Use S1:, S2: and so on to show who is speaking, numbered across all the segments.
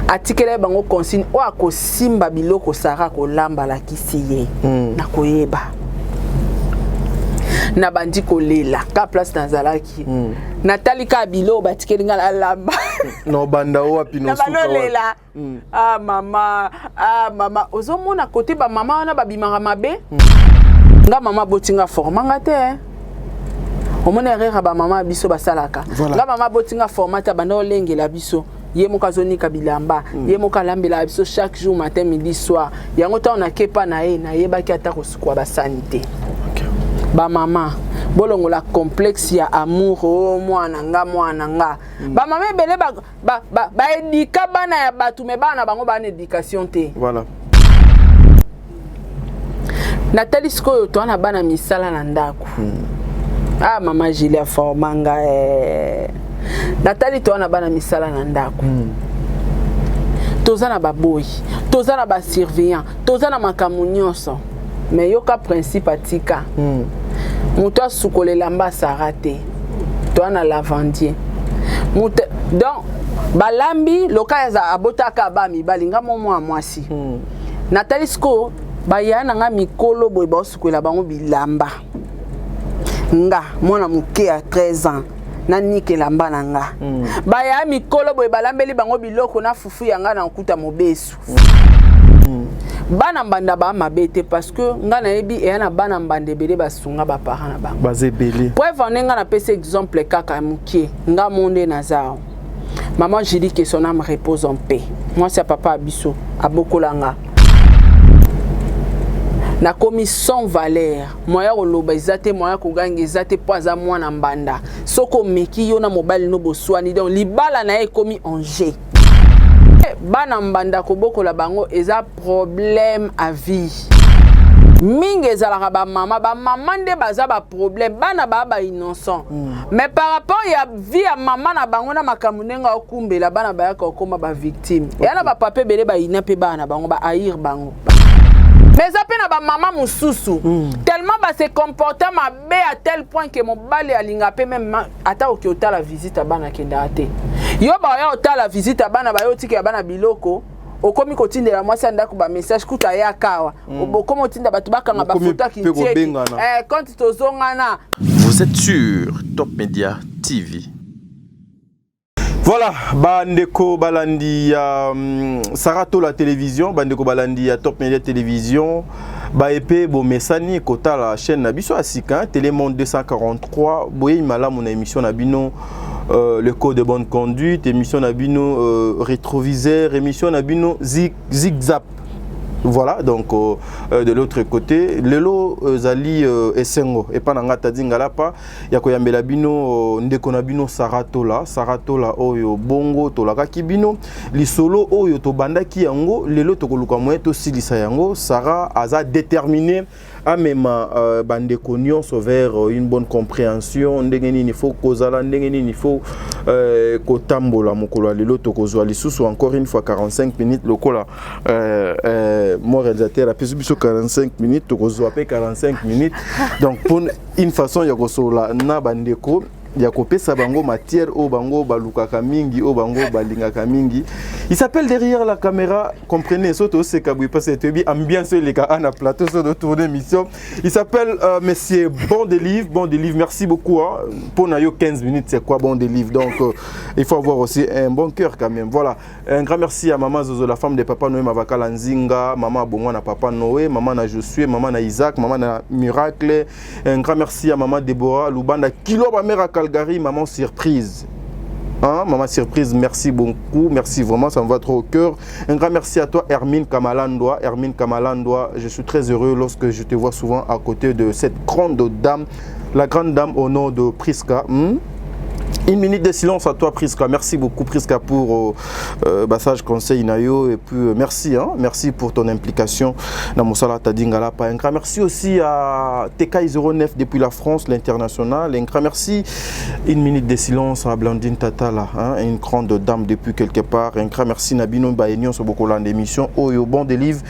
S1: Atikela ye bango consigne oyo akosimba biloko Sara akolamba, alakisi ye. Nakoyeba, nabandi kolela ka place nazalaki. Natali kaka biloko batikeli nga nalamba.
S2: Na obanda wapi?
S1: Na balolela. Ah mama, ah mama, ozomona kote bamama wana babimaka mabe. Nga mama botinga formanga te, eh. Omoni erreur ya bamama biso basalaka. Nga mama botinga forma te, abanda olengela biso ye moko, azonika bilamba ye moko, alambelaka biso chaque jour, matin, midi, soir. Yango ntango nakepa na ye, nayebaki ata kosukwa basani te. Bamama, bolongola complexe ya amour. O mwana nga, mwana nga. Bamama ebele baéduquer bana ya bato, me bana na bango bana éducation te. Natali sikoyo, toa na bana misala na ndako. Ah mama Julie aforma nga, eh. Natali, toa na bana misala na ndako. Toza na baboyi, toza na basurveillant, toza na makambo nyonso, mais yoka principe atika. Moto asukola elamba asara te, toa na lavandier. Moto donc balambi loka aza abotaka ba mibali, nga mo mwana mwasi. Natali sikoyo baya na nga mikolo boye, baosukolela bango bilamba, nga mwana moke ya 13 ans nanika elamba na nga. Baya mikolo boye balambeli bango biloko na fufu ya nga na nkuta mobesu. Bana mbanda baa mabe te, parce que nga nayebi eya na bana mbanda ebele basunga baparent na bango.
S2: Baza ebele.
S1: Preuve ane, nga napesi exemple kaka ya mokie. Nga mo nde naza awa, maman Julie, que son âme repose en paix, mwasi ya papa ya biso, abokola nga. Nakomi sans valeur, moya koloba eza te, moya koganga eza te, mpo aza mwana mbanda. Soki omeki yo na mobali no boswani, donc libala na ye ekomi en jeu. Bana mbanda, kobokola bango eza problème à vie. Mingi ezalaka bamama, bamama nde baza baproblème. Bana baa bainnocent, mais par rapport ya vie ya mama na bango na makambo ndenge aokumbela bana, bayaka kokóma bavictime. Eya na bapapa ebele bayina mpe bana na bango, bahaïr bango, mais eza mpe na bamama mosusu tellement base comporte mabe à tel point ke mobali alinga mpe même ata oki otala visite ya bana akendaka te. Yo baya otala visite ya bana, baya otikela bana biloko, okomi kotindela mwasi ya ndako bamessage, kuta ayaka awa, okomi otinda bato bakanga
S2: Okomi
S1: bafoto
S2: mpe
S1: akintieki
S2: kobengana.
S1: Eh, quand tozongana.
S3: Vous êtes sur Top Media TV.
S2: Voilà, bandeko balandi ya Saratola Télévision, bandeko balandi ya Top Media Télévision, baepe bomesani kotala chaîne na biso ya sika, Télémonde 243. Boyei malamu na émission na bino le code de bonne conduite, émission na bino rétroviseur, émission na bino zig zigzap. Voilà, donc de l'autre côté, lelo ezali esengo epa na nga Tadi Ngalapa ya koyambela bino ndeko na bino Sarah Tola. Sarah Tola oyo bongo tolakaki bino lisolo oyo tobandaki yango, lelo tokoluka moyen tosilisa yango. Sarah aza déterminé amema bandeko nyonso vers une bonne compréhension, ndenge nini faut kozala, ndenge nini faut kotambola. Mokolo ya lelo tokozwa lisusu encore une fois 45 minutes lokola mon réalisateur apesi biso 45 minutes, tokozwa mpe 45 minutes. Donc pour une façon ya kosolola na bandeko, ya kopesa bango matière oyo bango balukaka mingi, oyo bango balingaka mingi. Il s'appelle derrière la caméra, comprenez, so toseka boye parce que toyebi ambiance oyo eleka a na plateau so totourne émission. Il s'appelle monsieur Bon Delive. Bon Delive, merci beaucoup, hein. Pour na yo 15 minutes, c'est quoi Bon Delive? Donc il faut avoir aussi un bon cœur quand même. Voilà, un grand merci à maman Zozo, la femme de papa Noé Mavakala Nzinga, maman Bongo na papa Noé, maman na Josué, maman na Isaac, maman na Miracle. Un grand merci à maman Déborah Lubanda Kilo, ma mère à Calgary, maman surprise. Hein, maman surprise, merci beaucoup, merci vraiment, ça me va trop au cœur. Un grand merci à toi, Hermine Kamalandoa. Hermine Kamalandoa, je suis très heureux lorsque je te vois souvent à côté de cette grande dame, la grande dame au nom de Priska. Une minute de silence à toi, Priska. Merci beaucoup, Priska, pour passage conseil na yo. Et puis, merci, hein, merci pour ton implication dans mosala Tadi Ngalapa. Un grand merci aussi à TK09 depuis la France, l'international. Un grand merci. Une minute de silence à Blandine Tatala, hein, une grande dame depuis quelque part. Un grand merci na bino baye nyonso bokolanda émission oyo Bon Delive.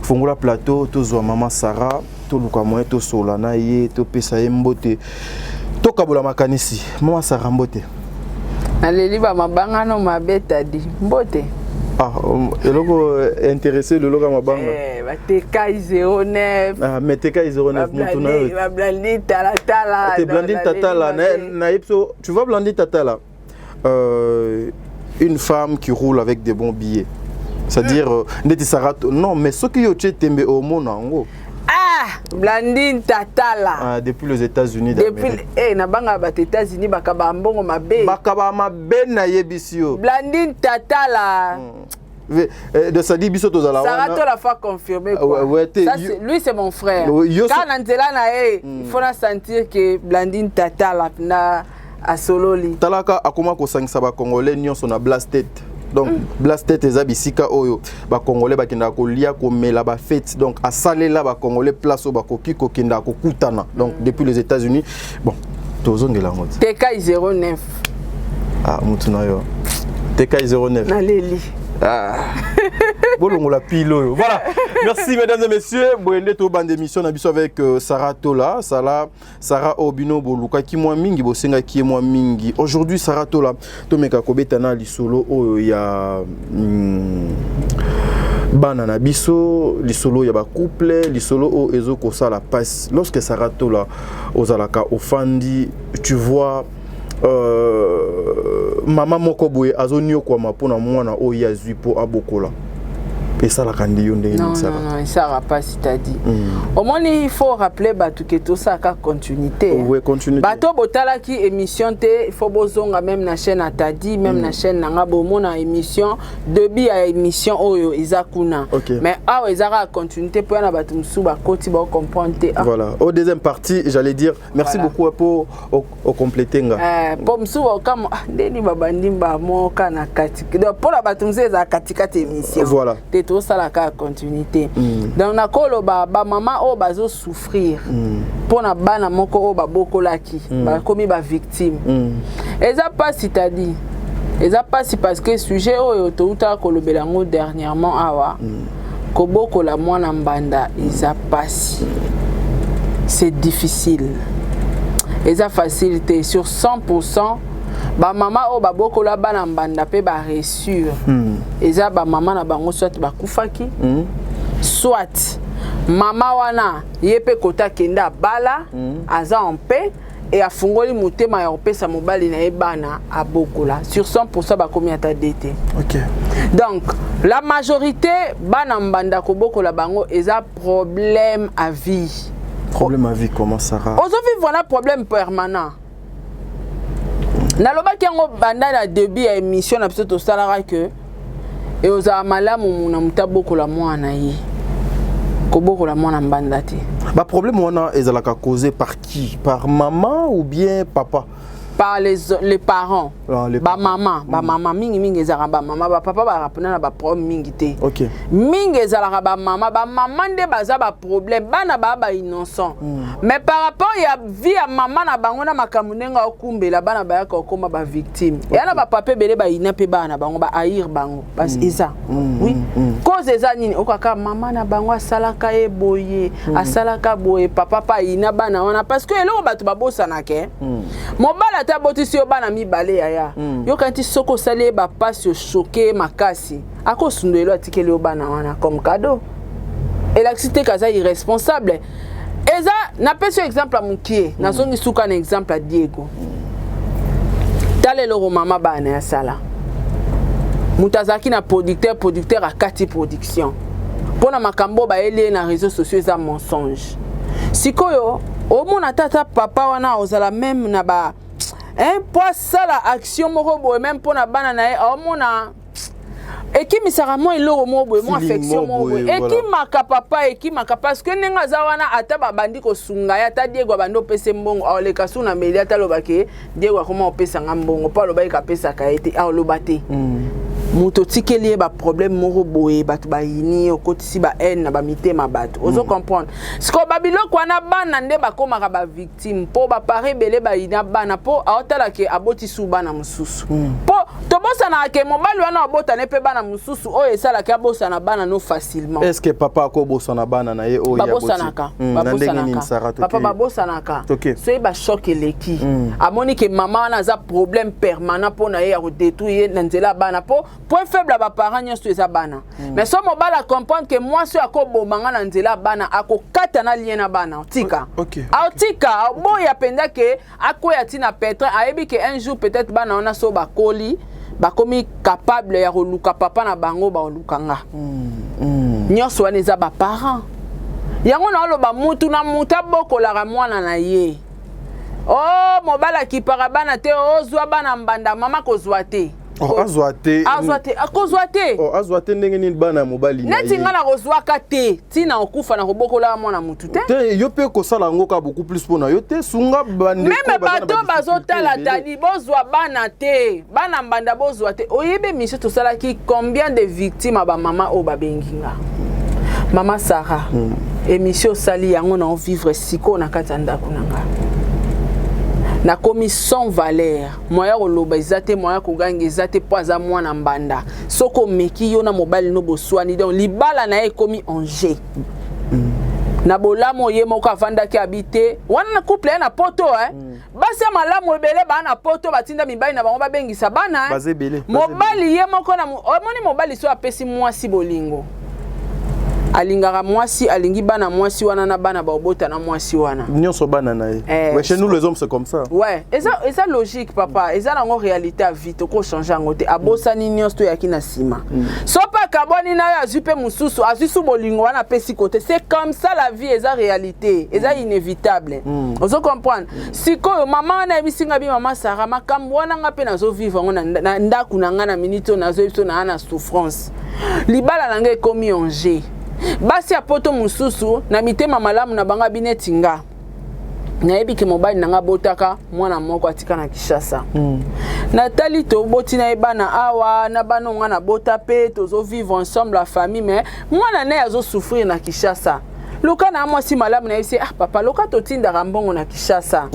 S2: Fongola plateau, tozwa maman Sarah, toluka moyen tosola na ye, topesa ye mbote. Tokabola makanisi. Mama Sarah, mbote.
S1: Naleli bamabangano mabe. Tadi, mbote.
S2: Ah, eloko intéressé lelo ka mabanga.
S1: Eh, batekai 09.
S2: Ah, mais tekai 09, mutu na yo.
S1: Bablandine Talatala.
S2: Te, Blandine Tatala na biso, tu vois, Blandine Tatala, une femme qui roule avec des bons billets, c'est-à-dire ndeti Sarah, non, mais soki yo tie tembe, omona yango.
S1: Ah, Blandine Tatala.
S2: Ah, depuis les États-Unis
S1: depuis
S2: d'Amérique.
S1: Eh, nabanga bato États-Unis bakaba mbongo mabe.
S2: Bakaba mabe, nayebisi yo.
S1: Blandine Tatala.
S2: De sadi biso tozala
S1: Sarah
S2: wana.
S1: Tola fa confirmer quoi.
S2: Ouais,
S1: Ça, lui, c'est mon frère.
S2: Ouais,
S1: Quand na nzela na ye, il faut na sentir que Blandine Tatala na asololi.
S2: Talaka, akoma kosangisa Bacongolais nyonso na Blastet. Donc Blastet eza bisika oyo Bacongolais bakendaka kolia, komela, bafete. Donc asalela Bacongolais place oyo bakoki kokendaka kokutana. Donc depuis les États-Unis, bon, tozongela yango te.
S1: Tekai 09.
S2: Ah, mutu na yo Tekai 09.
S1: Naleli.
S2: Ah. Bolongola pile oyo. Voilà, merci mesdames et messieurs. Boyende tobanda émission na biso avec Sarah Tola. Sarah, Sarah obino bolukaki mwa mingi, bosengaki ye mwa mingi. Aujourd'hui, Sarah Tola, tomeka kobeta na lisolo oyo ya bana na biso, lisolo ya bacouple, lisolo oyo ezokosala pasi. Lorsque Sarah Tola ozalaka ofandi, tu vois mama moko boye azoniokwama mpona mwana oyo ye azwi mpo abokola, esalaka nde yo ndenge
S1: Non,
S2: nini, Sarah?
S1: non, non, esalaka pas, c'est-à-dire. Omoni, il faut rappeler bato ke tosalaka continuité, hein.
S2: Ouais, continuité.
S1: Bato botalaki émission te, il faut bozonga même na chaîne Atadi, même na chaîne nanga, bomona émission, début ya émission oyo eza kuna. Mais awa eza kaka continuité mpo ya na bato mosusu bakoti bacomprendre te. Ah.
S2: Voilà, au deuxième partie, j'allais dire merci beaucoup pour au compléter nga.
S1: Eh, mpo mosusu okama, ah, ndeni babandi bamoka na kati. Donc mpo na bato mosusu ezala katikati émission. Te, tosala kaka continuité. Donc nakoloba bamama oyo bazosouffrir mpo na bana moko oyo babokolaki, bakomi bavictime, eza mpasi. Tadi eza mpasi parce que sujet oyo toutaka kolobela yango dernièrement awa, kobokola mwana mbanda eza mpasi, c'est difficile, eza facile te. Sur 100 bamama oyo babokola bana mbanda mpe baréussir, eza bamama na bango soit bakufaki, soit mama wana ye mpe kota akende abala, aza en paix e afungoli motema ya kopesa mobali na ye bana abokola. Sur 100 bakomi ata de te. Donc la majorité, bana mbanda, kobokola bango eza problème à vie.
S2: Problème à vie comment, Sarah?
S1: Ozovivre na problème permanent. Nalobaki yango banda na début ya émission na biso tosalaka ke eozala malamu na moto abokola mwana ye, kobokola mwana mbanda te.
S2: Baproblème wana ezalaka causé par qui? Par maman ou bien papa?
S1: Par les parents.
S2: Ah, les
S1: bamama, bamama mingimingi ezalaka bamama. Bapapa barapena na baproblème mingi te. Mingi ezalaka bamama. Bamama nde baza baproblème. Bana baa bainnocent, mais par rapport ya vie ya mama na bango na makambo ndenge aokumbela bana, bayaka okóma bavictime. Eya na bapapa ebele bayina mpe bana na bango, bahaïr bango. Eza oui, cause eza nini? Okaka mama na bango asalaka ye boye, asalaka boye, papa mpe ayina bana wana. Parce que eloko bato babosanaka, mobali ata abotisi yo bana mibale, yaya, yoka nti soki osali ye bapasi, ochoquer ye makasi, akosundola elo, atikeli yo bana wana comme cadeau. Elakisi te kaza irresponsable. Eza napesi yo exemple ya mokie, nazongi suka na exemple ya Diego. Tala eloko mama bana ya sala. Moto azalaki na producteur, producteur akati production mpo na makambo oyo bayeli ye na réseaux sociaux, eza mensonge. Sikoyo omona tata, papa wana ozala même na ba, hein, mpo asala action moko boye même mpo na bana na ye, aomona ekimisaka mwa eloko moko boye, mwa
S2: Feeling
S1: affection
S2: moko
S1: moko boye.
S2: Boye, voilà.
S1: Ekimaka papa, ekimaka parce que ndenge aza wana, ata babandi kosunga ye, ata Diego abandi opesa mbongo, aoleka su na meli, ata alobaki Diego akoma opesanga mbongo mpo alobaki kapesaka ye te, aoloba te. Moto otikeli ye baproblème moko boye, bato bayini ye, okotisi bahaine na bamitema bato. Ozo comprendre? Sikoyo babiloko wana, bana nde bakomaka bavictime mpo bapare ebele bayina bana mpo aotala ke aboti su bana mosusu. Mpo tobosanaka ke mobali wana abotane mpe bana mosusu oyo esalaki abosana bana no facilement.
S2: Est ce que papa akobosana bana na ye oyo ye aboti?
S1: Babosanaka.
S2: Na ndenge nini, Sara?
S1: Babosanaka papa, babosanaka. Soki bachoc eleki, amoni ke mama wana aza problème permanent mpo na ye ya kodétruire ye na nzela ya bana, mpo Point faible ya baparent nyonso eza bana. Mais so mobali acomprendre ke mwasi oyo akoboma nga na nzela ya bana, akokata na lien na bana, tika. Aotika, aboya mpenza ke akwea ntina pétrin. Ayebi ke un jour peut-être bana wana so bakoli, bakomi capable ya koluka papa na bango, baoluka nga. Nyonso wana eza baparent. Yango na oloba, mutu na mutu abokolaka mwana na ye. O mobali akipaka bana te, ozwa bana mbanda, mama kozwa te.
S2: Oh, azwa te?
S1: Azwa te, akozwa te.
S2: Oh, azwa te ndenge nini bana ya mobali
S1: na neti nga nakozwaka te, ntina okufa na kobokolaka mwana mutu te.
S2: Te, yo mpe kosala yango ka beaucoup plus mpo na yo te, sunga bandeko.
S1: Même bato bazotala, tadi bozwa bana te, bana mbanda bozwa te. Oyebi émission tosalaki, combien de victimes ya bamama oyo babengi nga: "Mama Sara, émission osali yango na ovivre sikoyo na kati ya ndako na nga, nakomi sans valeur, moya koloba eza te, moya koganga eza te, mpo aza mwana mbanda. Soki omeki yo na mobali no boswani, donc libala na ye ekomi en jeu." Na bolamu ye moko avandaki abi te wana na couple ye na poto, eh? Basi ya malamu ebele baa na poto, batinda mibali na bango babengisa bana, eh? Mobali ye moko na omoni mobali so apesi mwasi bolingo, alingaka mwasi, alingi bana mwasi wana na bana baobota na mwasi wana.
S2: Nyonso bana na ye. Ouais, chez nous les hommes, c'est comme ça.
S1: Ouais, eza logique, papa. Eza nango réalité ya vie, tokochange yango te. Abosani nyonso toyaki na nsima. So mpe akabwani na yo, azwi mpe mosusu, azwi su bolingo wana, apesi kote. C'est comme ça la vie, eza réalité, eza inévitable. Ozo comprendre? Sikoyo mama wana ayebisi nga bi: "Mama Sara, makambo wana nga mpe nazovivre yango na ndako na nga. Na minute oyo nazoyebi so naa na souffrance, libala na nga ekomi en jeu." Basi ya poto mosusu na mitema malamu na bango abi neti nga nayebi ke mobali na nga abotaka mwana moko, atika na Kinshasa. Natali toboti na ye bana awa na bana nga nabota mpe tozovivre ensemble la famille, mais mwana na ye azosouffrir na Kinshasa. Luka na mwasi malamu, nayebisi: "Ah papa, loka totindaka mbongo na Kinshasa.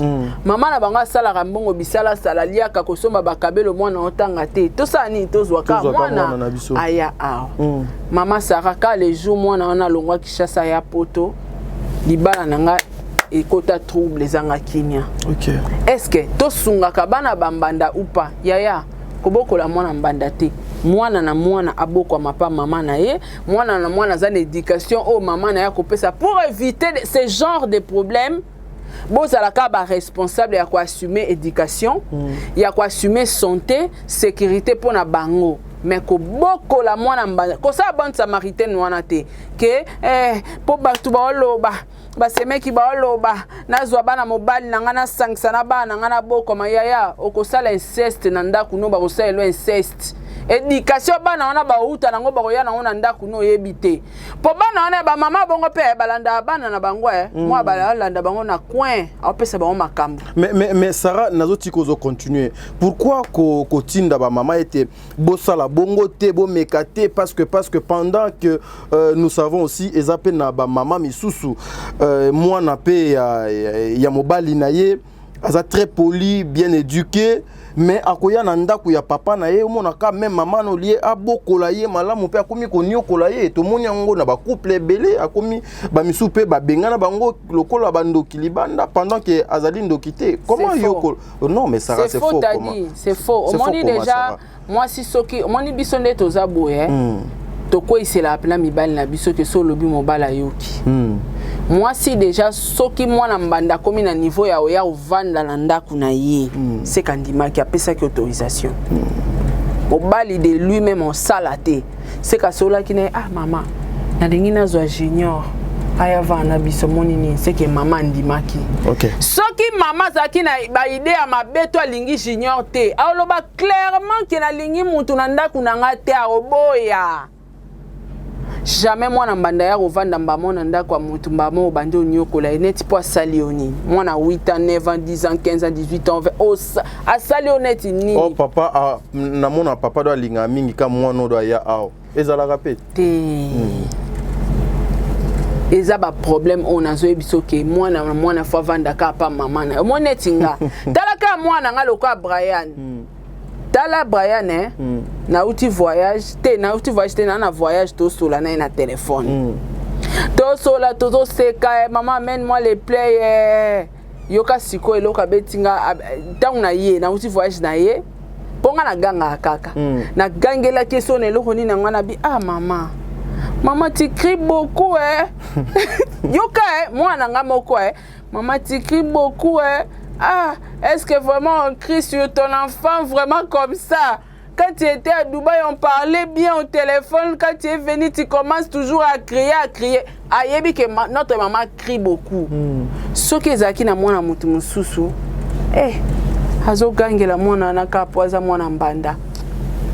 S1: Mama na bango asalaka mbongo, bisalasala, liaka kosomba bakabelo, mwana otanga te, tosala nini? Tozwaka mwana aya awa." Mama Sara, ka le jour mwana wana alongwa Kinshasa ya poto, libala na nga ekota trouble, ezanga kimia. Est ce que tosungaka bana bambanda ou pas? Yaya, kobokola mwana mbanda te. Mwana na mwana abokwama pa mama na ye. Mwana na mwana aza na éducation oyo mama na ye akopesa. Pour éviter ce genre de problème, bozalaka baresponsable ya koassume éducation, ya koassume santé, sécurité mpo na bango. Mais kobokola mwana mbanda, kosala bonne samaritaine wana te ke mpo bato baoloba, basemeki baoloba, nazwa bana mobali na ngai, nasangisa na bana na ngai, nabokoma. Yaya, okosala inceste na ndako no, bakosalela inceste. Éducation bana wana bauta nango, bakoya nango na ndako no, oyebi te. Mpo bana wana bamama bongo mpe balandaka bana na bango, mwa balanda bango na coin, aopesa bango makambo.
S2: Mais Sarah, nazotika ozocontinue. Pourquoi kotinda bamama ete bosala bongo te, bomeka te? Parce que pendant que nous savons aussi, eza mpe na bamama misusu, mwana mpe ya mobali na ye aza très poli, bien éduqué, mais akoya na ndako ya papa na ye, omonaka même mama na olie abokola ye malamu mpe akomi koniokola ye. Tomoni yango na bacouple ebele, akomi bamisusu mpe babengana bango lokola bandoki libanda, pendant que azali ndoki te. Comment yo? Non mais Sarah, c'est faux.
S1: Comment? C'est faux. Omoni déjà mwasi, soki omoni biso nde toza boye, tokweyisela mpena mibali na biso ke so olobi, mobali ayoki. Mwasi déjà, soki mwana mbanda akomi na niveau ya oya ovanda na ndako na ye, seka andimaki, apesaki autorisation. Mobali de lui-même osala te, seka asololaki na ye: "Ah mama, nalingi nazwa Junior aya vanda na biso, moni nini?" Seke mama andimaki. Soki mama azalaki na baidée ya mabe to alingi Junior te, aloba clairement ke nalingi mutu na ndako na nga te, akoboya. Jamais mwana mbanda ya kovanda mbamo na ndako ya motu, mbamo obandi onyokola ye neti mpo asali yo nini? Mwana 8 ans, 9 ans, 10 ans, 15 ans, 18 ans, 20, asali yo neti nini?
S2: Oh papa, ah, namona papa do alingaka mingi ka mwana oyo aya awa, ezalaka mpe.
S1: Te. Eza baproblème oyo nazoyebi soki mwana na mwana fo avandaka apa mama na ye. Omoni neti nga, tala kaka mwana nga lokola Brian. Tala Brian, eh? Nauti voyage te, nauti voyage te, naa na voyage, tosola na ye na telefone. Tosola, tozoseka: "Mama, amène moi les play." Yoka sikoyo eloko abeti nga ntango na ye nauti voyage na ye. Mpo nga nagangaka kaka. Nagangelaki so na eloko nini yango wana bi: "Ah mama, mama, tu cries beaucoup, eh." Yoka, eh, mwana nga moko, eh: "Mama, tu cries beaucoup, eh. Ah, est-ce que vraiment on crie sur ton enfant vraiment comme ça? Quand tu étais à Dubaï, on parlait bien au téléphone. Quand tu es venu, tu commences toujours à crier, à crier." Ayebi que notre maman crie beaucoup. Soki ezalaki na mwana motu mosusu, eh, azogangela mwana wana kaka po aza mwana mbanda.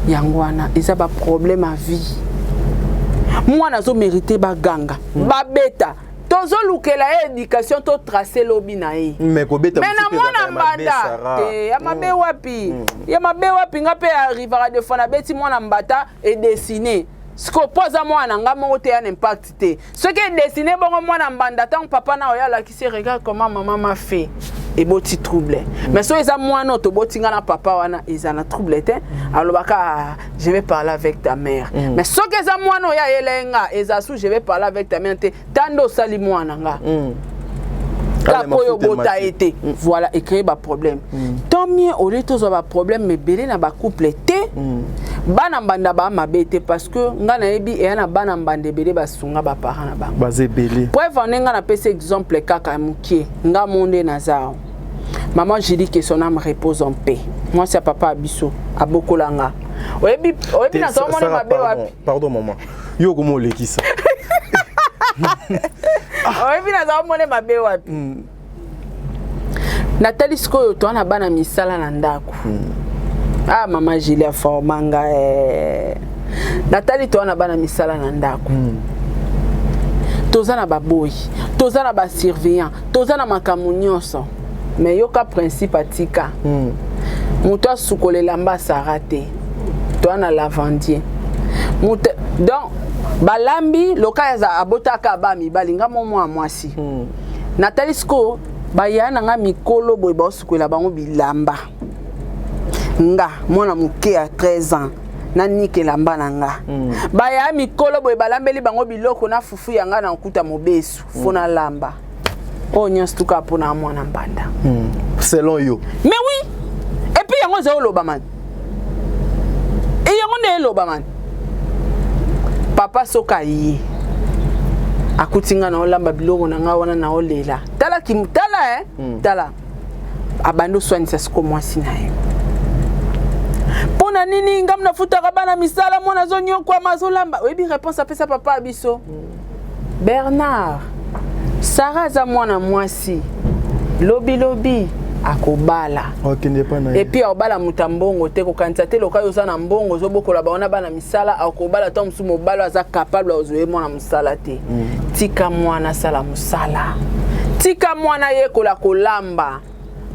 S1: Yango wana eza baproblème ya vie. Mwana azomérite baganga, babeta, tozolukela ye éducation, totrace lobi na ye.
S2: Mais kobeta
S1: Me na mwana mbanda te, ya mabe wapi? Ya mabe wapi? Nga mpe arrivaka des fois nabeti mwana mbata, edessine siko mpo aza mwana na nga moko te, ya na impact te. Soki edessine bongo mwana mbanda, ntango papa na oyo alakisi: "Regarde comment mama m'a fait", eboti trouble. Mais soki eza mwana oyo toboti nga na papa wana, eza na trouble te, alobaka: "Ah, je vais parler avec ta mère." Mais soki eza mwana oyo ayela ye nga, eza su "je vais parler avec ta mère" te. Tanda osali mwana nga kaka oyo obota ye te, voilà, ecréer baproblème. Tant mieux olie tozwa baproblème ebele na bacouple te. Bana mbanda baa mabe te, parce que nga nayebi eya na bana mbanda ebele basunga baparent na bango.
S2: Baza ebele.
S1: Preuve ane, nga napesi exemple kaka ya mokie. Nga mo nde naza awa, maman Julie, que son âme repose en paix, mwasi ya papa ya biso, abokola nga. Oyebi, oyebi nazomona mabe wapi?
S2: Pardon mama, yo okoma olekisa.
S1: Oyebi nazomona mabe wapi? Natali sikoyo, toa na bana misala na ndako. Ah, mama Julie aforma nga, eh. Natali, toa na bana misala na ndako, toza na baboyi, toza na basurveillant, toza na makambo nyonso. Mais yoka principe atika: moto asukola elamba asara te, toa na lavandier. Moto donc balambi loka aza abotaka ba mibali, nga mo mwana mwasi. Natali sikoyo, baya na nga mikolo boye, baosukola bango bilamba, nga mwana moke ya 13 ans nanika elamba na nga. Baya mikolo boye, balambeli bango biloko na fufu ya nga na nkuta mobesu, fo nalamba oyo nyonso tuka mpona mwana mbanda.
S2: Selon yo.
S1: Mais oui, et puis yango eza oloba mani, e yango nde eloba mani. Papa soki aye, akuti nga na olamba biloko na nga wana, na olela, tala kim, tala, eh. Tala abandi oswanisa siko mwasi na ye: "Mpo na nini ngam nafutaka bana misala, mwana azonyokwama, azolamba?" Oyebi réponse apesa papa ya biso? "Bernard, Sara aza mwana mwasi, lobilobi akobala."
S2: Akende pa na ye.
S1: Et puis akobala moto ya mbongo te. Kokanisa te loka oyo oza na mbongo, ozobokola bango na bana misala. Akobala to mosusu mobali aza capable azwa ye mwana mosala te. Tika mwana asala mosala, tika mwana yekola kolamba.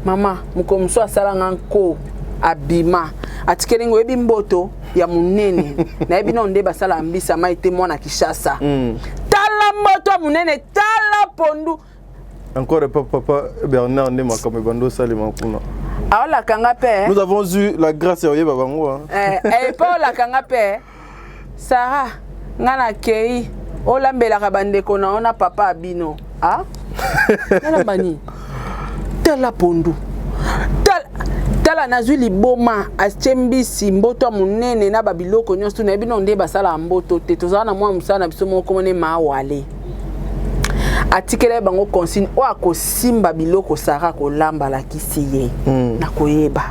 S1: Mama, mokolo mosusu asalanga nko, abima, atikeli ngo. Oyebi mboto ya monene, nayebi nano nde basala mbisa mai te. Mwana Kishasa, tala mboto ya monene, tala pondu.
S2: Encore pas papa Bernard nde makambo ebandi osalema kuna.
S1: Aolakanga mpe.
S2: Nous avons eu la grâce ya oyeba bango, hein.
S1: Mpe olakanga mpe: "Sara, nga nakei, olambelaka bandeko na yo na papa ya bino." Ah, nalamba nini? Tala pondu, tala, tala, nazwi liboma. Atie mbisi, mboto ya monene na babiloko nyonso. Nayebi nano nde basalaka mboto te. Tozala na mwa mosala na biso moko komone maawale. Atikela ye bango consigne: oyo akosimba biloko Sara akolamba, alakisi ye. Nakoyeba,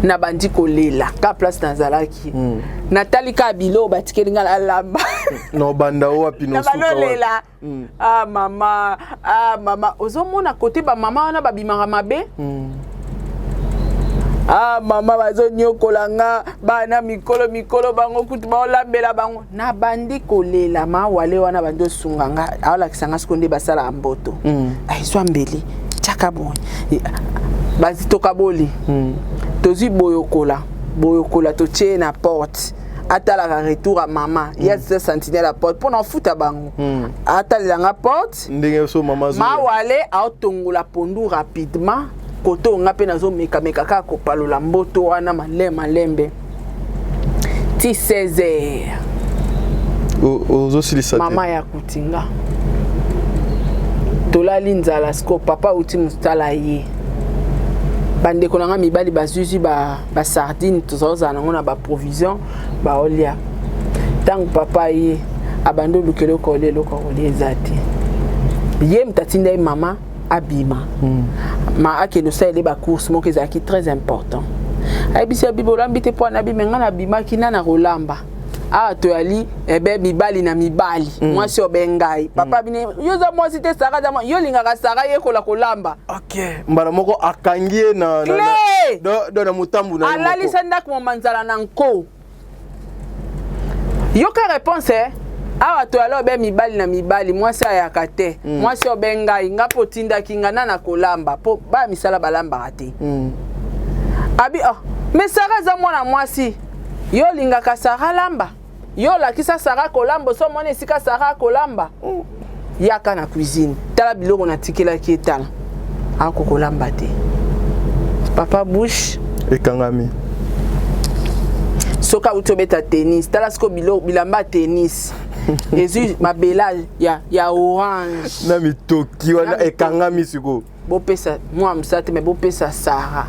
S1: nabandi kolela ka place nazalaki. Natali kaka biloko batikeli nga nalamba.
S2: Na obanda wapi?
S1: Na balolela: "Ah mama, ah mama." Ozomona kote bamama wana babimaka mabe. "Ah mama, bazonyokola nga, bana mikolo mikolo bango kutu baolambela bango." Nabandi kolela. Mawale wana bandi osunga nga, aolakisa nga siko nde basalaka mboto. Ezwa mbeli, tiaka boye, bazi tokaboli. Tozwi boyokola, boyokola, totie na porte, atalaka retour ya mama. Ye aza sentinelle ya porte mpo na ofuta bango. Atalelanga porte.
S2: Ndenge so mama.
S1: Mawale aotongola pondu rapidement, kote oyo nga mpe nazomekameka kaka kopalola mboto wana malembe malembe ti 16 heures.
S2: Ozosilisa te.
S1: Mama ya kutinga, tolali nzala. Siko papa auti mosala, ye Bandeko na nga mibali bazwizwi basardine, ba tozalozala nango na baprovision, baolia. Ntango papa ye abandi oluka eloko olia, eloko akolia eza te. Ye moto atinda ye mama abima. Ma akende osalele bacourse moko ezalaki très important. Ayebisi ya bibi: "Olambi te mpo ana bime ngai nabimaki na kolamba awa." Toyali ebe mibali na mibali. Mwasi obe ngai papa bine, yo oza mwasi te, Sara aza, yo olingaka Sara yekola kolamba.
S2: Ok, mbala moko akangi ye na
S1: Clé!
S2: Na motambu na ye moko.
S1: Alalisa ndako moma nzala na nko. Yoka réponse, eh? Awa toyali obe mibali na mibali, mwasi ayaka te. Mwasi obe ngai, nga mpo otindaki nga na kolamba, mpo baya misala balambaka te. Abi: "Oh, mais Sara aza mwana mwasi, yo olingaka Sara lamba, yo olakisa Sara kolamba. So omoni esika Sara akolamba. Yaka na cuisine, tala biloko natikelaki ye, tala, akokolamba te." Papa bouche
S2: ekangami.
S1: Soki awuti obeta tennis, tala sikoyo biloko, bilamba ya tennis ezwi mabela ya orange.
S2: Na mitoki wana ekangami sikoyo.
S1: Bopesa mwa mosala te, me bopesa Sara.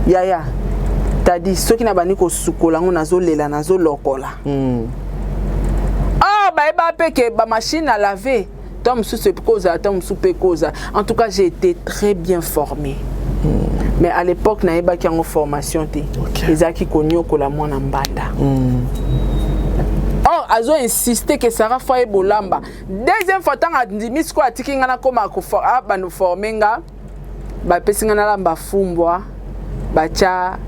S1: Yaya tadi, soki nabandi kosukola yango, nazolela, nazolokola. Ah, bayeba mpe ke bamachine à laver to mosusu ekozala, to mosusu mpe ekozala. En tout cas, j'ai été très bien formé. Mais à l'époque nayebaki yango formation te. Ezalaki konyokola mwana mbanda. Or azo insiste ke Sara faut ayebolamba. Deuxième fois, ntango andimi sikoyo, atiki nga nakoma abanda forme nga, bapesi nga nalamba fumbwa, batya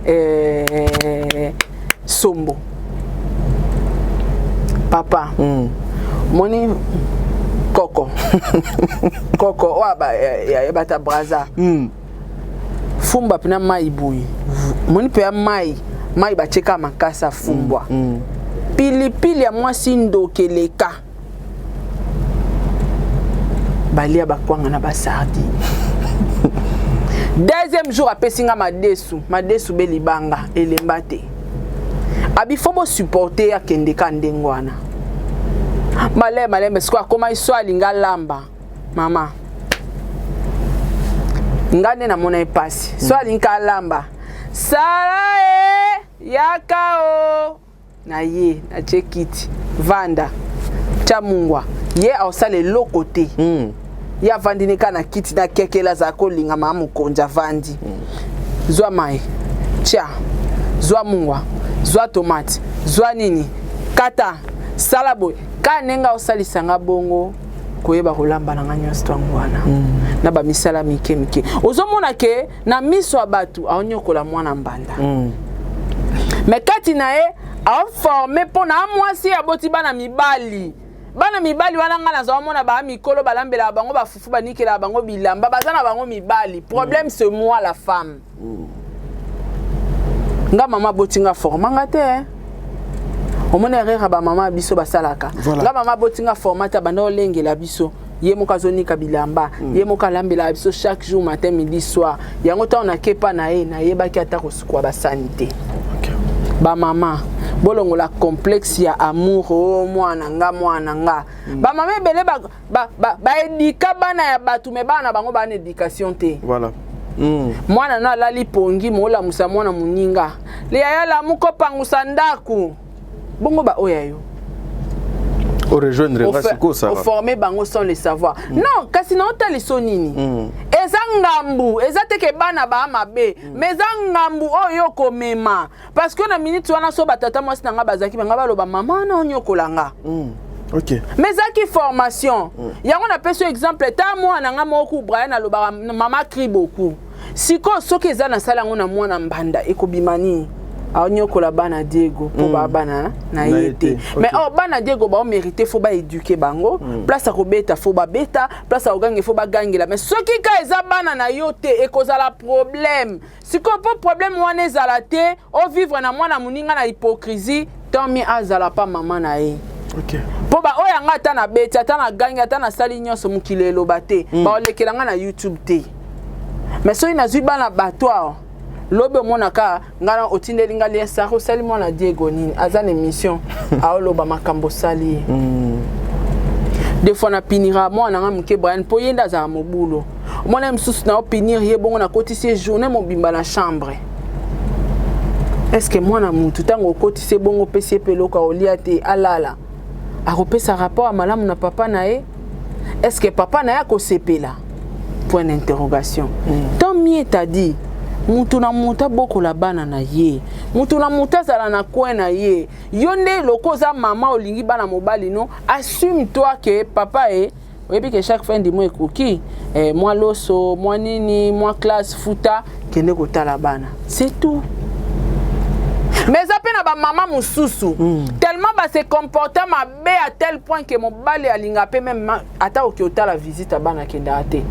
S1: sombo. Papa, moni koko koko oyo ya bata Braza. Fumba mpena mai boye, moni mpe ya mai mai batieka makasi ya fumbwa. Pilipili ya mwasi ndoki eleka, balia bakwanga na basardine. Deuxième jour, apesi nga madesu, madesu be libanga elemba te. Abi faut bosupporte, akende ka ndenge wana, malembe malembe. Sikoyo akomai so alinga lamba, mama nga nde namona ye pasi so alingi ka alamba: "Sala e, yaka o." Na ye natie kiti, vanda, tia mungwa. Ye aosala eloko te. Ye avandi ne kaka na kiti na kekele, azala kolinga mama mokonzi avandi. Zwa mai, tia, zwa mungwa, zwa tomate, zwa nini, kata, sala boye. Kaka ndenge aosalisa nga bongo, koyeba kolamba na nga nyonso ntango wana. Na bamisala mike mike, ozomona ke na miso ya bato aonyokola mwana mbanda. Mais kati na ye aoforme mpo na mwasi aboti bana mibali. Bana mibali wana, ngai nazwa mona baa mikolo, balambelaka bango bafufu, banikelaka bango bilamba, baza na bango mibali. Problème, c'est moi la femme. Nga mama aboti nga, forma nga te. Omoni erreur ya bamama biso basalaka. Nga mama aboti nga, forma te. Abanda olengela biso, ye moko azonika bilamba. Ye moko alambelaka biso chaque jour, matin, midi, soir. Yango ntango nakepa na ye, nayebaki ata kosukwa basani te. Bamama, bolongola complexe ya amour. O mwana nga, mwana nga. Bamama ebele baéduquer ba, ba bana ya bato, me bana na bango bana éducation te.
S2: Voilà.
S1: Mwana no alali pongi, moolamusa mwana moninga: "Liyaya, lamuka, opangusa ndako." Bongo baoyo ya yo?
S2: Orejoindre nga sikoyo, Sara.
S1: Oforme bango sans le savoir. Non, kasi naotaliso nini? Eza ngambu, eza te ke bana baa mabe. Mais eza ngambu oyo okomema, parce que na minute wana, so batata mwasi na nga bazalaki, banga baloba: "Mama na onyokola nga." Mais ezalaki formation. Yango napesi yo exemple ta mwana nga moko Brian alobaka: "Mama crie beaucoup." Sikoyo soki eza nasala yango na mwana mbanda, ekobima nini? Aonyokola bana Diego mpo baa bana na ye te. Mais or bana Diego baomérite, faut baéduquer bango. Place ya kobeta, faut babeta, place ya kogangela, faut bagangela. Mais soki ka eza bana na yo te, ekozala problème. Sikoyo mpo problème wana ezala te, ovivre na mwana moninga na hypocrisie, tant mieux azala pa mama na ye. Mpo baoyo yanga, ata na beti, ata na gangi, ata nasali nyonso, mokili eloba te. Baolekela nga na YouTube te. Mais soki nazwi bana bato awa, lobi omonaka ngai na otindeli nga lie: "Sara, osali mwana Diego nini? Aza na émission, aoloba makambo osali ye." Des fois napinira mwana nga moke Brian, mpo ye nde azala mobulu. Omona mosusu na opunir ye bongo, nakotisi ye journée mobimba na chambre. Est ce que mwana mutu, ntango okotisi ye bongo, opesi ye mpe eloko akolia te, alala, akopesa rapport ya malamu na papa na ye? Est ce que papa na ye akosepela? Point d'interrogation. Tant mieux, tadi mutu na mutu abokola bana na ye, mutu na mutu azala na coin na ye. Yo nde loko oza mama, olingi bana mobali, no, assume toi que papa e oyebi ke chaque fin du mois ekoki, mwa loso, mwa nini, mwa classe, futa, kende kotala bana, c'est tout. Mais eza mpe na bamama mosusu, tellement base comporte mabe à tel point ke mobali alinga mpe même ata oki otala visite ya bana, akendaka te.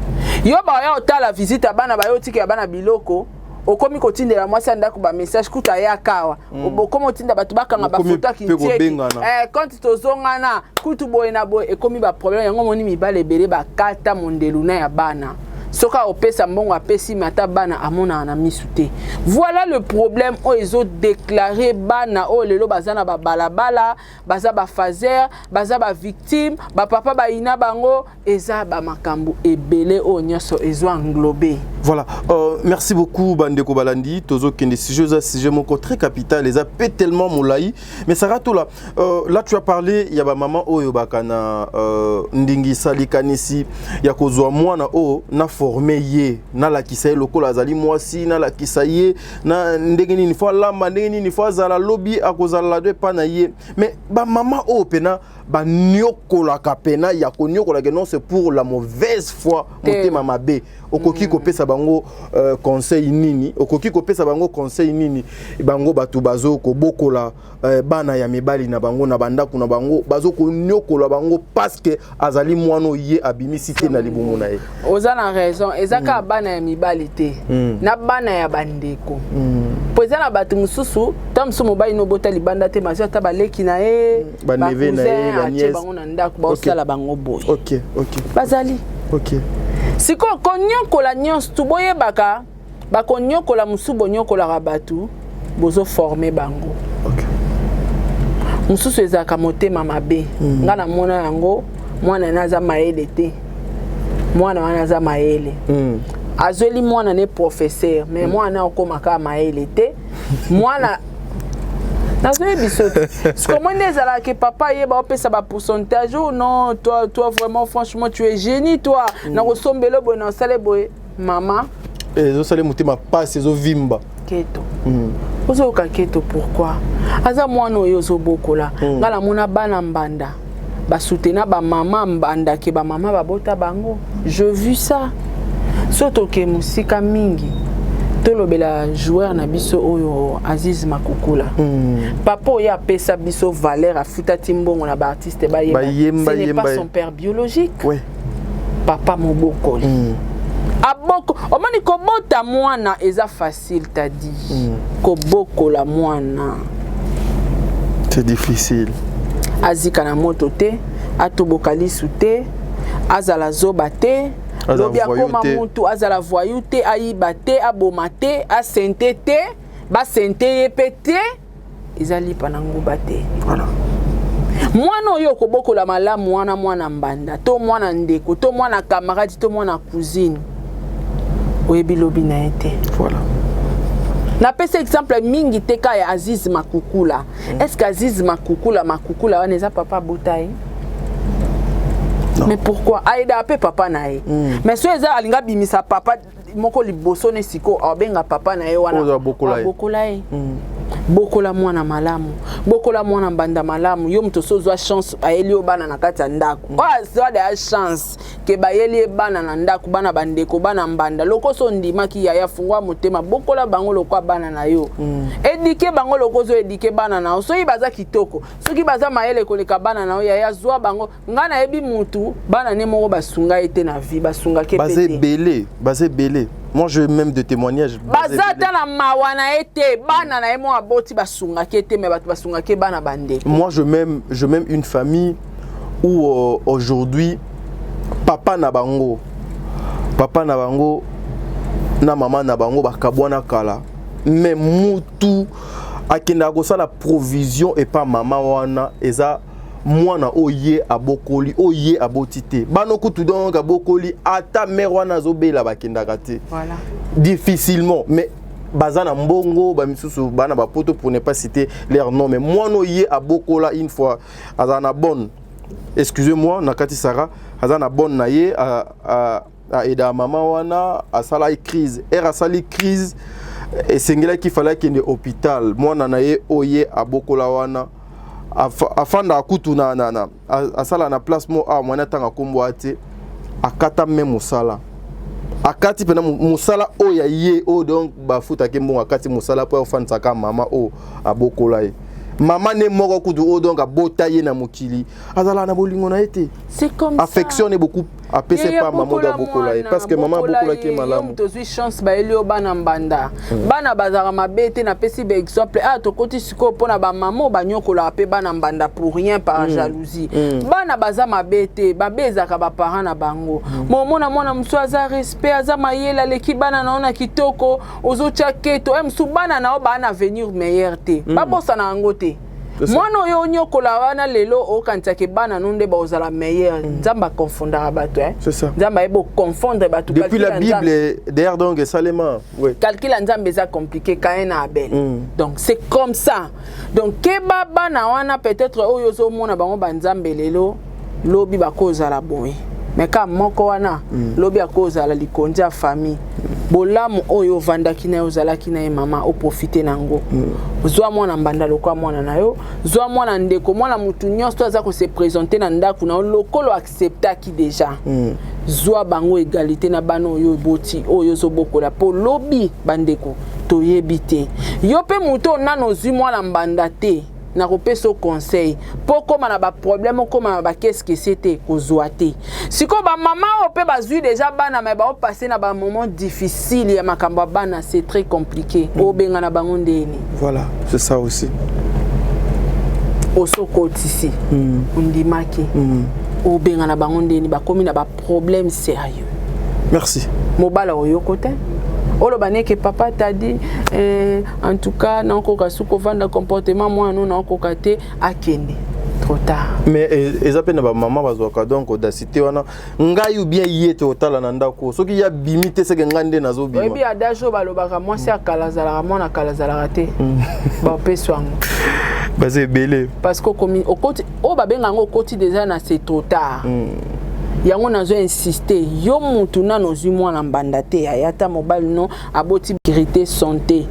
S1: Yo baya otala visite ya bana, bayo otikela bana biloko, okomi kotindela mwasi ya ndako bamessage, kuta ayaka awa, okomi otinda bato bakanga bafoto akintieki, konti tozongana kutu boye na boye, ekomi baproblème. Yango omoni mibale ebele bakata mondelu na ya bana. Soki opesa mbongo, apesi, me ata bana amonaka na misu te. Voilà le problème oyo ezodéclarer bana oyo lelo baza na babalabala, baza bafaser, baza bavictime, bapapa bayina bango. Eza bamakambo ebele oyo nyonso ezwa englobe.
S2: Voilà, merci beaucoup. Bandeko balandi, tozokende sujet, eza sujet moko très capital, eza pe tellement molai. Mais Sara Tola, là tu as parlé ya bamama oyo baka na ndingisa, likanisi ya kozwa mwana oyo, na forme ye, nalakisa ye lokola azali mwasi, nalakisa ye na ndenge nini fo alamba, ndenge nini fo azala, lobi akozala do epa na ye. Mais bamama oyo mpena baniokolaka, pena ya koniokolaka, non, c'est pour la mauvaise foi, motema mabe, okoki kopesa bango conseil nini? Okoki kopesa bango conseil nini? Bango bato bazo kobokola bana ya mibali na bango na bandako na bango, bazo koniokola bango parce que azali mwana oyo ye abimisi te na libumu na ye.
S1: Oza na raison. Eza kaka bana ya mibali te, na bana ya bandeko, po eza na bato mosusu, ta mosusu mobali nobota libanda te, mazwi ata baleki na ye,
S2: baneve na ye,
S1: bacousin, atie bango na ndako, baosala bango boye. Bazali sikoyo konyokola nyonso tu, boyebaka bakonyokola mosusu, bonyokolaka bato, bozoforme bango. Mosusu ezalaka motema mabe. Nga namona yango, mwana na aza mayele te, mwana wana aza mayele, azweli mwana ne professeur, mais mwana okóma kaka mayele te. Mwana nazoyebi biso te, sikomo nde ezalaka papa ayeba opesa bapourcentage: "Oh non, toi, toi vraiment, franchement, tu es génie, toi, nakosombela boye, na osale boye, mama."
S2: Ezosala motema pasi, ezovimba.
S1: Keto. Ozoyoka keto, pourquoi? Aza mwana oyo ozobokola. Nga namona bana mbanda basutena bamama mbanda ke bamama babota bango. Je vu ça. So toke mosika mingi, tolobela joueur na biso oyo Aziz Makukula. Papa oyo apesa biso valeur, afuta ti mbongo na baartiste bayemba.
S2: Bayemba,
S1: Ce n'est
S2: yemba.
S1: pas son père biologique. Papa mobokoli. Aboko, omoni, kobota mwana eza facile, tadi kobokola mwana
S2: C'est difficile.
S1: Azika na moto te, atoboka lisu te, azala zoba te,
S2: Azala
S1: lobi
S2: voyou
S1: akoma
S2: te.
S1: mutu, azala voyou te, ayiba te, aboma te, asente te, basente ye mpe te, eza lipa na nguba te. Mwana oyo okobokola malamu wana, mwana mbanda to mwana ndeko to mwana camarade to mwana cousine, oyebi lobi na ye te. Napesi exemple mingi te ka ya Aziz Makukula. Est ce que Aziz Makukula, Makukula wana eza papa abota ye?
S2: Non.
S1: Mais pourquoi ayedaka mpe papa na ye? Mais so eza alingi abimisa papa moko liboso ne, sikoyo abenga papa na ye wana.
S2: Oyo abokola ye.
S1: Abokola ye. Bokola mwana malamu, bokola mwana mbanda malamu. Yo moto so ozwa chance, bayeli yo bana na kati ya ndako, oyo azwa deya chance ke bayeli ye bana na ndako, bana bandeko, bana mbanda, loko so ondimaki, yaya, fungwa motema, bokola bango lokwa bana na yo, éduquer bango loko ozo éduquer bana na yo. Soki baza kitoko, soki baza mayele koleka bana na yo, yaya, zwa bango. Ngai nayebi mutu, bana ne moko basunga ye te na vie, basungaki
S2: Baza
S1: pe te.
S2: ebele, baza ebele. Moi, j'ai même des témoignages.
S1: Baza ata na mawa na ye te. Bana na ye moko aboti basungaki ye te, me bato basungaki ye bana bandeko.
S2: Moi, je même une famille où aujourd'hui, papa na bango na mama na bango bakabwana kala, mais mutu akendaka kosala provision epa mama wana eza Mwana oyo ye abokoli, oyo ye aboti te, bano kutu donc abokoli, ata mare wana azobela, bakendaka te. Difficilement, mais baza na mbongo, bamisusu bana bapoto, pour ne pas citer leur nom. Mais mwana oyo ye abokola, une fois azala na bonne, excusez-moi, na kati Sara aza na bonne na ye, aida mama wana asala crise, ere asali crise, esengelaki fallait akende hôpital. Mwana na ye oyo ye abokola wana afandaka kutu na asala na place mo awa, mwana atanga nkombo ate, akata me mosala, akati mpena mosala oyo ya ye oyo donc bafutaki mbongo, akati mosala mpo afandisaka mama oyo abokola ye. Mama ne moko kutu oyo donc abota ye na mokili, azalaka na bolingo na ye te.
S1: C'est comme
S2: Affection ne beaucoup apesa pa mama oyo abokola ye, parce que mama abokolaki ye malamu.
S1: Tozwi chance, bayeli yo bana mbanda. Bana bazalaka mabe te. Napesi baexemple ah, tokoti sikoyo mpona bamama oyo banyokolaka mpe bana mbanda pour rien, par jalousie. Bana baza mabe te, mabe ezalaka baparent na bango. Momona mwana mosusu aza respect, aza mayele, aleki bana na yo na kitoko, ozotya keto e mosusu. Bana na yo baa na avenir meilleur te, babosana yango te. Mwana oyo onyokola wana lelo, okanisaki bana no nde baozala meilleur. Nzambe akonfondaka bato, eh? Nzambe ayebi oconfondre bato.
S2: Depuis la Bible d'ailleurs, donc esalema,
S1: oui. Calcul ya Nzambe eza compliqué. Caïn na Abel, donc c'est comme ça. Donc keba, bana wana peut-être oyo ozomona bango banzambe lelo, lobi bakozala boye, mais ka moko wana lobi akozala likonzi ya famille. Bolamu oyo ovandaki na ye, ozalaki na ye, mama, oprofite nango. Zwa mwana mbanda lokwa mwana na yo, zwa mwana ndeko, mwana mutu nyonso aza kose présenter na ndako na yo lokolo acceptaki déjà. Zwa bango égalité na bana oyo oboti, oyo ozobokola, mpo lobi bandeko toyebi te. Yo mpe motu oyo nano ozwi mwana mbanda te, nakopesa yo conseil mpo okóma na baproblème, okóma na bakeskese te, kozwa te. Sikoyo bamama oyo mpe bazwi déjà bana, me baopase na bamoment difficile ya makambo ya bana, c'est très compliqué. Obenga na bango ndeni?
S2: Voilà, c'est ça aussi.
S1: Osokotisi, ondimaki, obenga na bango ndeni? Bakomi na baproblème sérieux.
S2: Merci.
S1: Mobala oyoko te, oloba neke papa tadi, eh, en tout cas naokoka su kovanda comportement mwana no, naokoka te, akende, trop tard.
S2: Mais eza mpe na bamama bazwaka donc audacité wana, ngai ou bien ye te otala na ndako, soki ya bimi te, seke ngai nde nazobima.
S1: Oyebi adage oyo balobaka, mwasi ya kala azalaka, mwana kala azalaka te, baopesi yango.
S2: Baza ebele.
S1: Parce que okomi okoti oyo babenga yango, okoti déjà na c'est trop tard. Yango nazo insiste, yo mutu nano ozwi mwana mbanda te, aya ata mobali no aboti, sécurité, santé,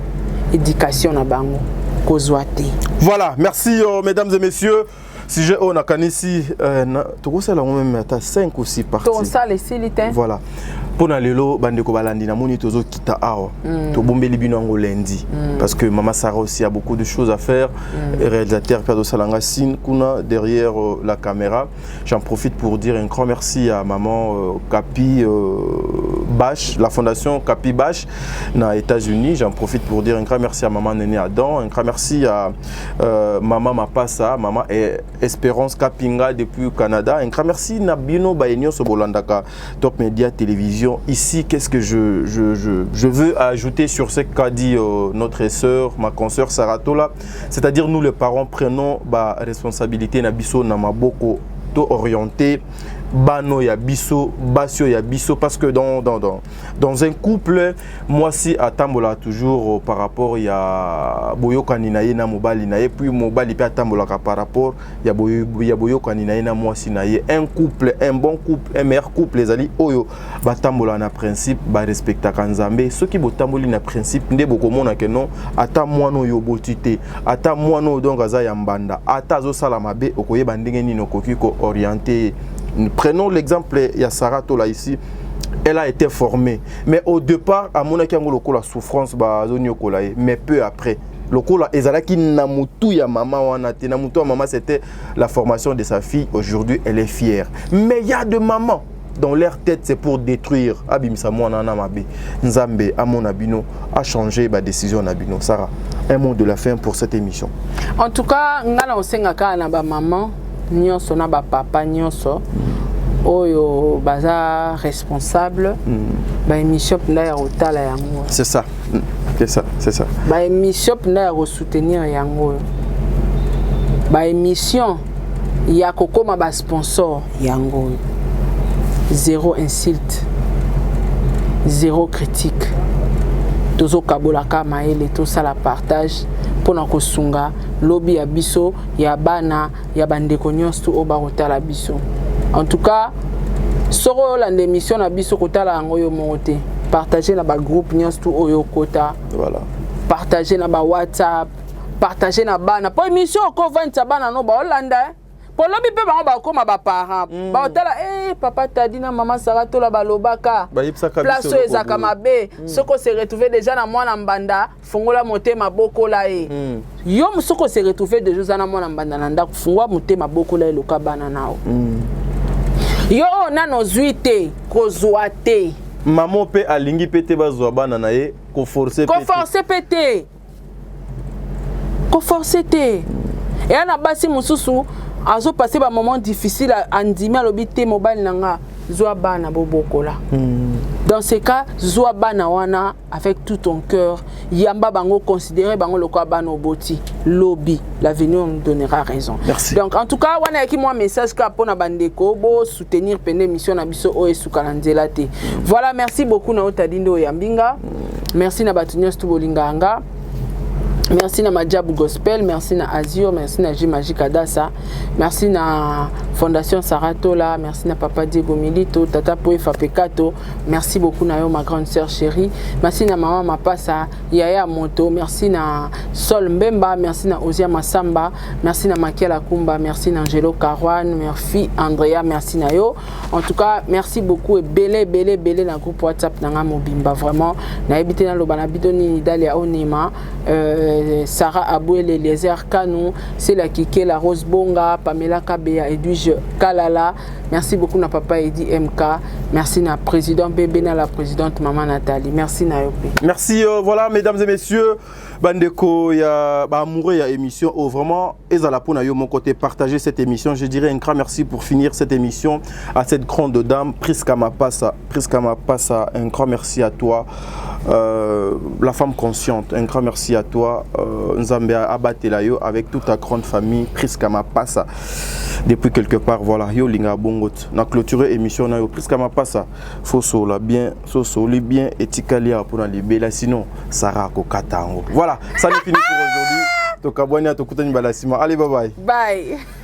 S1: éducation na bango, kozwa te.
S2: Voilà, merci mesdames et messieurs. Sujet oyo nakanisi tokosala yango même ata 5 ou 6 parties.
S1: Tosala, esili te.
S2: Voilà, mpo na lelo, bandeko balandi, namoni tozokita awa, tobombeli bino yango lundi, parce que mama Sarah aussi a beaucoup de choses à faire. Réalisateur mpe azosalanga signe kuna derrière la caméra. J'en profite pour dire un grand merci à maman Kapi Bash, la fondation Kapi Bash na États-Unis. J'en profite pour dire un grand merci à maman Néné Adam, un grand merci à maman Mapassa, maman Espérance Kapinga depuis Canada, un grand merci na bino baye nyonso bolandaka Top Media Télévision. Ici, qu'est-ce que je veux ajouter sur ce qu'a dit notre sœur, ma consoeur Sarah Tola? C'est-à-dire nous les parents, prenons ba responsabilité na biso na maboko, to orienter bano ya biso, basio ya biso, parce que dans un couple, mwasi atambolaka toujours par rapport ya boyokani na ye na mobali na ye, puis mobali mpe atambolaka par rapport ya boyokani na ye na mwasi na ye. Un couple, un bon couple, un meilleur couple ezali oyo batambolaka na principe, barespectaka Nzambe. Soki botamboli na principe nde bokomona ke non, ata mwana oyo oboti te, ata mwana oyo donc aza ya mbanda, ata azosala mabe, okoyeba ndenge nini okoki kooriente ye. Prenons l'exemple ya Sarah Tola ici. Elle a été formée, mais au départ amonaki yango lokola souffrance, bazoniokola ye. Mais peu après, lokola ezalaki na mutu ya mama wana te, na mutu ya mama c'était la formation de sa fille, aujourd'hui elle est fière. Mais il y a de mamans dans leur tête, c'est pour détruire, abimisa mwana na mabe. Nzambe amona bino, a changé ba décision na bino. Sarah, un mot de la fin pour cette émission.
S1: En tout cas, nga na osenga kaka na bamama nyonso na bapapa nyonso oyo baza responsable, baémission mpenza ya kotala yango.
S2: C'est ça, c'est ça, c'est ça.
S1: Baémission mpenza ya kosoutenir yango oyo, baémission Ya kokóma basponsor yango oyo. Zéro insulte, zéro critique. Tozokabolaka mayele, tosala partage mpona kosunga lobi ya biso, ya bana, ya bandeko nyonso oyo bakotala biso. En tout cas, soki oyolanda émission na biso, kotala yango yo moko te, partage na bagroupe nyonso tu oyo okota. Partage na bawhatsapp, partage na bana, mpo émission okovandisa bana no baolanda, eh? Po lobi mpe bango bakóma baparent, baotala papa Tadi na mama Sara Tola balobaka.
S2: Bayebisaka
S1: place
S2: biso
S1: oyo
S2: eloko
S1: ezalaka
S2: boye.
S1: mabe. Soki ose retrouve déjà na mwana mbanda, fungola motema, bokola ye. Yo soki ose retrouve déjà oza na mwana mbanda na ndako, fungola motema, bokola ye loka bana nao. Yo oyo nano ozwi te, kozwa te.
S2: Mama mpe alingi mpe te bazwa bana na ye, koforce mpe te.
S1: Koforce mpe te, koforce te. Eya na basi mosusu azopase bamoment difficile, andimi, alobi te: "Mobali na nga, zwa bana, bobokola." Dans ce cas, zwa bana wana avec tout ton cœur, yamba bango, considérer bango lokola bana oboti. Lobi l'avenir nous donnera raison.
S2: Merci.
S1: Donc en tout cas, wana yaki mwa message kaka mpona bandeko bosoutenir pene émission na biso oyo esuka na nzela te. Voilà, merci beaucoup na oyo Tadi nde oyambi nga. Merci na bato nyonso tu bolingaka nga. Merci na Madjabou Gospel, merci na Azur, merci na J Magic Adassa, merci na Fondation Saratola, merci na Papa Diego Milito, Tata Poefa Pekato, merci beaucoup na yo ma grande sœur chérie, merci na Maman Mapasa, Yaya Moto, merci na Sol Mbemba, merci na Ozia Masamba, merci na Makiala Kumba, merci na Angelo Carouane, merci Andrea, merci na yo. En tout cas, merci beaucoup et belé belé belé na groupe WhatsApp na nga mobimba. Vraiment, na ebité na loba na bidoni Dalia Onima, Sarah Abouel, Eliezer Kanou, Sela Kike, la Rose Bonga, Pamela Kabea, Edwige Kalala. Merci beaucoup na papa Edi MK. Merci na président Bébé, na la présidente Maman Nathalie. Merci na yo pe.
S2: Merci, voilà, mesdames et messieurs, bandeko ya ba amoureux ya émission, oh, vraiment, ezala pona yo mon côté, partager cette émission. Je dirais un grand merci pour finir cette émission à cette grande dame, Priska Mapasa. Priska Mapasa, un grand merci à toi. La femme consciente, un grand merci à toi. Nzambe abatela yo avec toute ta grande famille, Priska Mapasa. Depuis quelque part, voilà, yo linga bongot. Na clôturer émission na yo, Priska Mapasa, faut sola bien, so soli bien etikali pour na libela, sinon Sarah kokata yango. Voilà, ça n'est fini pour aujourd'hui. Tokabwani, tokutani balasima. Allez, bye bye.
S1: Bye.